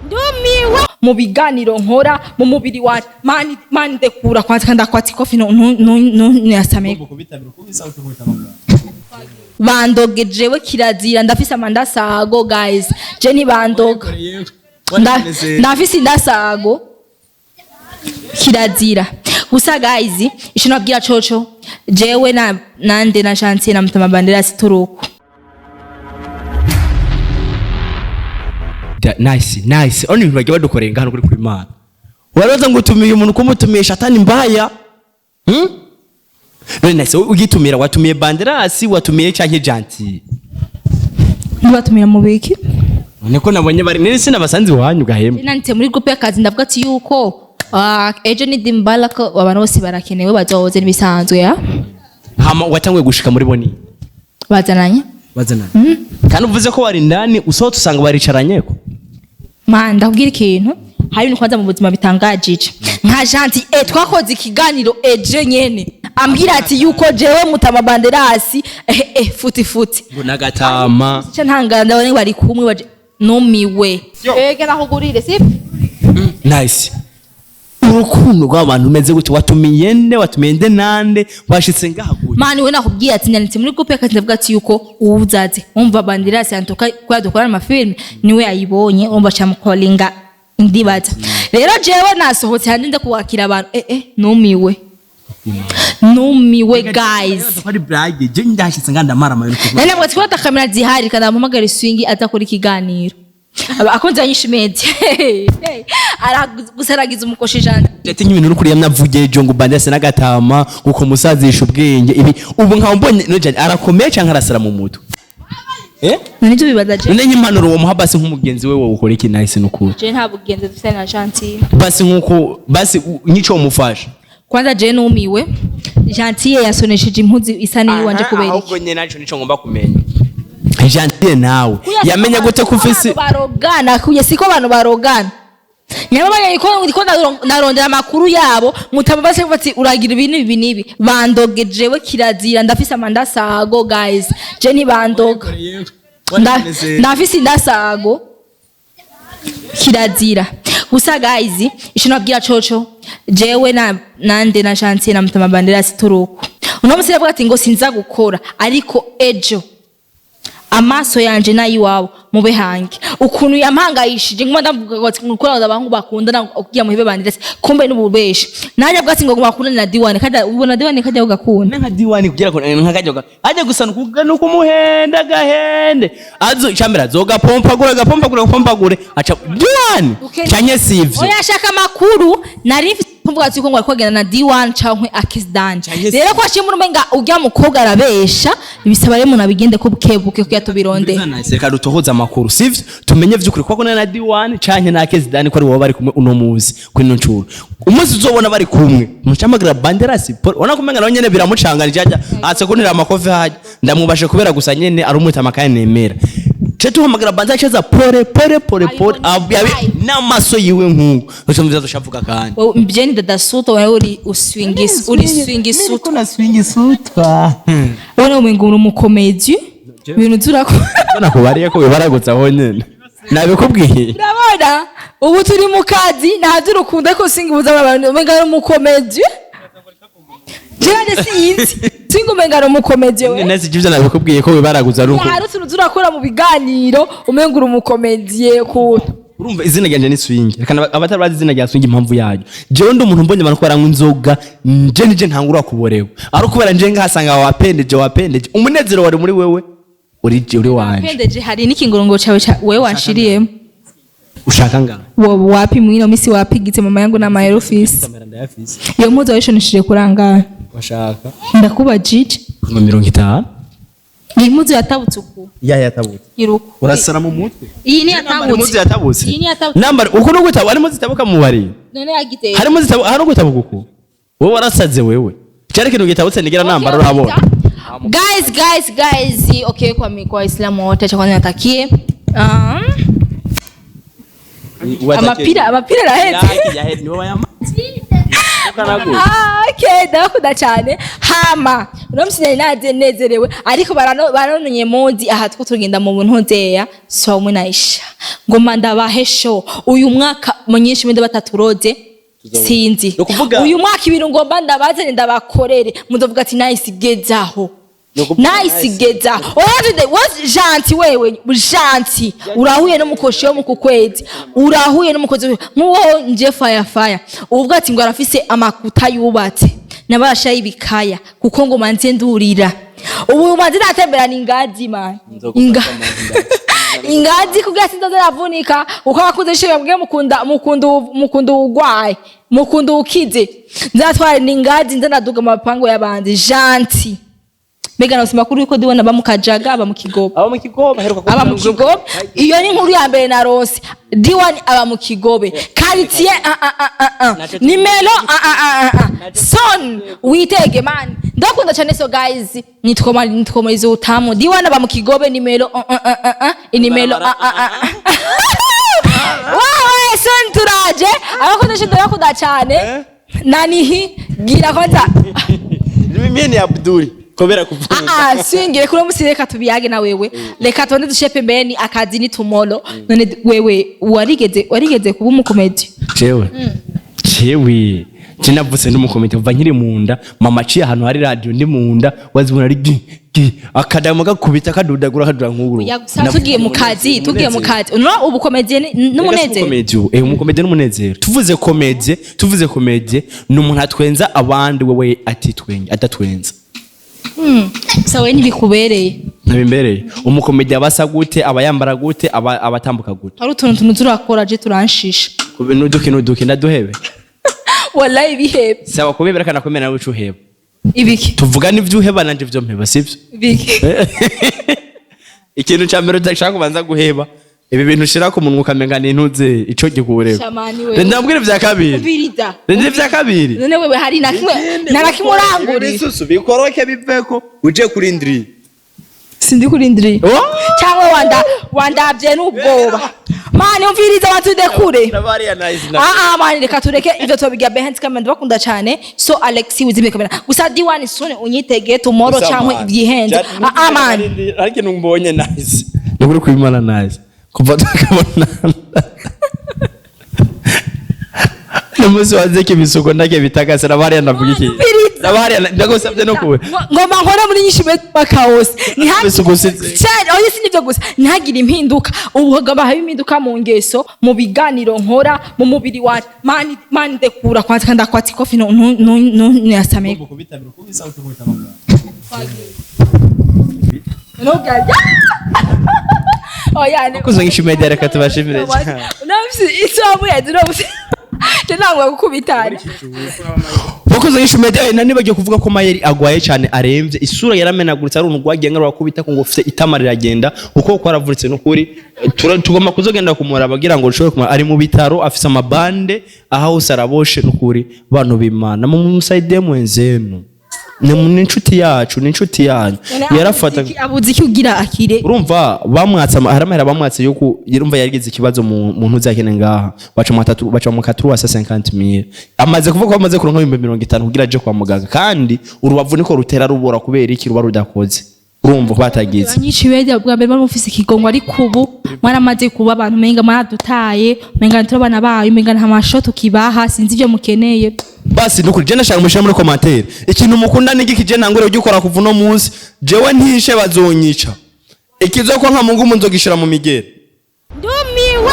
Ndumiwe mu biganiro nkora mu mubiri wanje. Mani mani, ndekura kwanza kandi akwatsi kofi no no no nyasameka. Bandoge jewe kirazira, ndafise amandasago guys, je ntibandoga. Ndafise indasago, kirazira gusa guys. Ico nabwira coco, jewe na nande na Chantier na Mutama Bandera situruko. Nice nice, oni ibintu bagiye badukoreye ngaha kuri kwimana. Waraza ngo utumiye umuntu, kumutumiye shatani mbaya. None nice, ugitumira watumiye Banderasi, watumiye canke Gentil? Ntibatumira mu biki? None ko nabonye bari none sinabasanze iwanyu gahembe. Nanditse muri groupe y'akazi, ndavuga ati yuko ejo ni dimbala, ko abantu bose barakenewe, bazoze n'ibisanzwe ya. Hama watanguye gushika muri boni? Bazananye. Bazananye kandi uvuze ko wari indani, usohotse usanga baricaranye ko. Man, ndakubwira ikintu, hari ibintu kwanza mu buzima bitangajije nka Gentil. Twakoze ikiganiro eje nyene, ambwira ati yuko jewe Mutama Banderasi futi futi. Ngo nagatama. Cyo ntangara, ndabona bari kumwe baje, numiwe. Ege nakugurire sibyo? Nice, urukundo rw'abantu umeze gute? Watumiye nde, watumiye nde nande, washitse ngaha gute? Mani, we nakubwiye ati nanditse muri groupe y'akazi, ndavuga ati yuko uwuzaze umva Banderasi antoka kwa dukorana amafilme, niwe yayibonye, umva camukolinga. Ndibaza rero jewe nasohotse hanze nda kuwakira abantu, numiwe numiwe guys. Ko ari blague, je ndashitse ngaha ndamara amayero. Nari nabwo ati ko kamera zihari kandi amuhamagara iswingi azakora ikiganiro. Akunze anyisha media aragusaragiza umukoshi jana. Ati nk'ibintu uri kuriya mwavugiye ejo ngo Banderasi n'agatama, uko musazisha ubwenge ibi, ubu nkaba mbonye none Gentil arakomeye canke arasara mu mutwe? None ibyo bibaza je? None nk'impanuro uwo muha basi nk'umugenzi we, wowe ukora iki nahise nukuri? Je nta bugenzi dufite na Gentil. Basi nkuko basi nk'ico womufasha. Kwanza je numiwe, Gentil yasonesheje impuzu isa n'iyiwanje kubera iki? Ahubwo nyene naco nico ngomba kumenya, Gentil nawe yamenya gute ko ufise abantu barogana? Kuye siko abantu barogana nyamara ko ndiko narondera amakuru yabo. Mutama base bati uragira ibi n'ibi n'ibi, bandoge jewe kirazira, ndafise amandasago guys, je ntibandoga. Ndafise indasago, kirazira gusa guys. Ico nabwira coco, jewe na nande na Chantier na Mutama Bandera situruko. Uno musi yavuga ati ngo sinza gukora, ariko ejo amaso yanje nayiwabo mube hange ukuntu yampangayishije. Nguma ndavuga ngo ati ngukora abahungu bakundana kugira muhebe Banderasi, kumbe n'ububeshi. Nanjye avuga ati ngo bakundane na Diwane, kandi ubona Diwane kajya ugakunda. Nka diwani kugira ngo nkakajya ajya gusa nukuga nukumuhenda gahende azo icambere azoga pompagure gapompagure gapompagure aca diwani canke sivyo? Oya, ashaka amakuru nari mfise kuvuga ati ko ngo ariko agenda na D1 canke Akisdan. Canke rero ko ashimura umenga urya mukobwa arabesha, bisaba rero umuntu abigende ko bukebuke kugira tubironde. Reka dutohoze amakuru sivyo, tumenye vy'ukuri ko na diwani canke na Kezidani ko ari wowe bari kumwe uno muzi kuri ino ncuro. Umunsi uzobona bari kumwe mucamagira Banderasi Paul, ubona ko umenga nawe nyene biramucanganije, ajya atse kuntera amakofi hajya ndamubashe kubera gusa nyene ari umutama kandi nemera ce tuhamagara Banderasi ceza pole pole pole pole. Ayibonye live. N'amaso yiwe nk'uko ucumvira dushavuga kandi. Wewe mjeni dada suto, wewe uri uswingi, uri swingi suto. Na swingi sutwa. Wewe umenga uri umukomedi, ibintu turakora. Nakubariye ko bibaragutse aho nyene nabikubwiye. Urabona ubu turi mu kazi, nta by'urukundo, ariko singa ubuza abantu umenga ari umukomedi. Jewe sinzi, singa umenga ari umukomedi we. Nese ivyo nabikubwiye ko bibaraguza ari uko. Hari utuntu turakora mu biganiro umenga uri umukomediye kuntu. Urumva izina ryanje ni Swing, reka abatari bazi izina rya Swing impamvu yaryo. Jewe ndi umuntu mbonye abantu ko baranywa inzoga, nje nije ntangura kuborewe ari ukubera nje nkahasanga wapendeje wapendeje, umunezero wari muri wewe uri je uri wanje. Pendeje hari n'ikingurungo cawe wewe wanshiriyemo. Ushaka ngana? Wapi mwino misi wapigitse mama yangu na my office. Kamera ndayafise. Iyo mpuzu wayishonishije kurangara? Washaka? Ndakubajije. Mu 50. Iyi mpuzu yatabutse uku? Ya yatabutse. Iruko. Urasara mu mutwe. Iyi ni Nambara yatabutse. impuzu yatabutse. Iyi ni yatabutse. Nambara uko no gutabuka, harimo zitabuka mu bari. None yagize. Harimo zitabuka, hari gutabuka uko wowe warasaze wewe cyari ikintu gitabutse nigera nambara urabona. Guys, guys, guys, okay, kwa Waislamu wote, cha kwanza natakie amapira arahetse. Ah, Okay, ndabakunda cyane. Hama uno musi nari naje nezerewe, ariko baranonye muzi aha two tugenda mu buntu nzeya somwe naisha ngoma ndabahe show uyu mwaka munyinshi mwende bataturoze sinzi. Uyu mwaka ibintu ngomba ndabazane ndabakorere, muzovuga ati Nice gezaho. Nice geza oya, was Gentil, wewe Gentil, urahuye n'umukoshi wo mu kukwezi, urahuye n'umukozi nk'uwo nje fire fire, uvuga ati ngo arafise amakuta yubatse nabasha y'ibikaya kuko ngo manze ndurira ubu manze natemberana ingazi man, ingazi kugira sinzoze navunika, uko abakuze shimwe mbwe mukunda mukunda mukunda ugwaye mukunda ukize, nzatwara ingazi nze naduga amapango y'abandi. Gentil, mbega nose makuru yuko ndibona aba mu Kajaga, aba mu Kigobe? Aba mu Kigobe, aheruka. Aba mu Kigobe. Iyo ni inkuru ya mbere narose. D1 aba mu Kigobe, quartier ah ah ah ah ah, nimero ah ah ah ah ah, son witege man, ndakunda cyane. So guys, nitwa nitwa Morizo Utamu. D1 aba mu Kigobe, nimero ah ah ah ah, inimero ah ah ah. Wewe son, turaje abakunda cyane, ndakunda cyane. Nanihi gira kwanza. Mimi ni Abdul kubera kuvuga. Ah, singire kuri musi, reka tubiyage na wewe, reka tubanze dushe pembeni akazi ni tomorrow. None wewe warigeze kuba umukomedi? Jewe je navutse ndi umukomedi kuva nkiri munda. Mama aciye ahantu hari radio ndi munda, wazibona ari gi gi akadama gakubita kadudagura kadura nk'uru. Gusa tugiye mu kazi no ubu komedi n'umunezero. Umukomedi ubu, umukomedi n'umunezero. Tuvuze komedi ni umuntu atwenza abandi, wewe atitwenye adatwenza. Gusa wewe ntibikubereye. Ntabimbereye. Umukomedi aba asa gute? Aba yambara gute? Aba atambuka gute? Hari utuntu tuntu turakora je turanshisha. Nuduki nuduki ndaduhebe? Wallahi bihebe. Sawa, kubebera kana kwemera nawe uca uheba. Ibiki? Tuvuga n'ivyo uheba nanje ivyo mpeba, sivyo? Ibiki? Ikintu ca mbere udashaka kubanza guheba, ibi bintu ushira ku munwa ukamenga ni intuze ico gikureba. Shamani wewe. Ndabwira ivya kabiri. Ubiriza. Ndabwira ivya kabiri. None wewe hari na kimwe nta na kimwe urangurira? Ibisusu bikoroke biveko uje kurindiriye. Sindi kurindiriye. Oh! Cyangwa wanda wandavye n'ubwoba mani, umviriza abantu kure. Nabariya nice na Ah ah mani, reka tureke ivyo tubigira behind camera. Ndabakunda cyane. So Alex wizime kamera gusa. D1 soon unyitege tomorrow cyangwa ibyihenze. Ah ah mani. Ariko mbonye nice nukuri kwimana nice kuva tukabona n'umunsi wanzeko ibisuko ndake bitakase, nabariya ndavuga iki? Umviriza. Nabariya ndagusabye no kuwe. Ngoma nkora muri nyinshi makawose. Ibisuko size. Cyane oya, si nivyo gusa, ntihagire impinduka ubu hagaba haba impinduka mu ngeso, mu biganiro nkora, mu mubiri wanje. Mani mani, ndekura kwanza kandi akwatsi kofi no no no nyasameka no gaja oya ni. Kuzo ngisha media, reka tubashimire cyane. Unafisi isabu ya zino nangwa gukubitana. Wakoze ngisha media, nani bagiye kuvuga ko Mayeri agwaye cyane, aremvye, isura yaramenaguritse, ari urwagiye ngarura kubita ko ngo ufite itama riragenda uko kwaravuritse. Nukuri tugomba kuzogenda kumuraba bagira ngo ushobore kumara ari mu bitaro, afise amabande aha hose araboshe. Nukuri bantu bimana mu musaidie mwenzenu, ni inshuti yacu, ni inshuti yanyu yarafata. Abuze iki ugira akire? Urumva bamwatse hari amahera bamwatse yo ku urumva yarigize ikibazo mu ntuzi yakene ngaha, baca mu atatu baca mu katru wa 50000, amaze kuvuga ko amaze kuronka 50,000 kugira aje kwa muganga, kandi urubavu niko rutera rubora kubera iki ruba rudakoze, urumva ko batagize. Abanyinshi beza bwa mbere bari mufise ikigongo, ariko ubu mwaramaze kuba abantu umenga mwaradutaye, umenga ntituri abana bayo, umenga nta masho tukibaha, sinzi ibyo mukeneye. Basi nukuri je ndashaka mushire muri commentaire ikintu mukunda n'igiki, je ntangure ugikora kuva uno munsi. Jewe ntishe bazonyica ikizoko nka mungu munzogishira mu migere. Ndumiwe.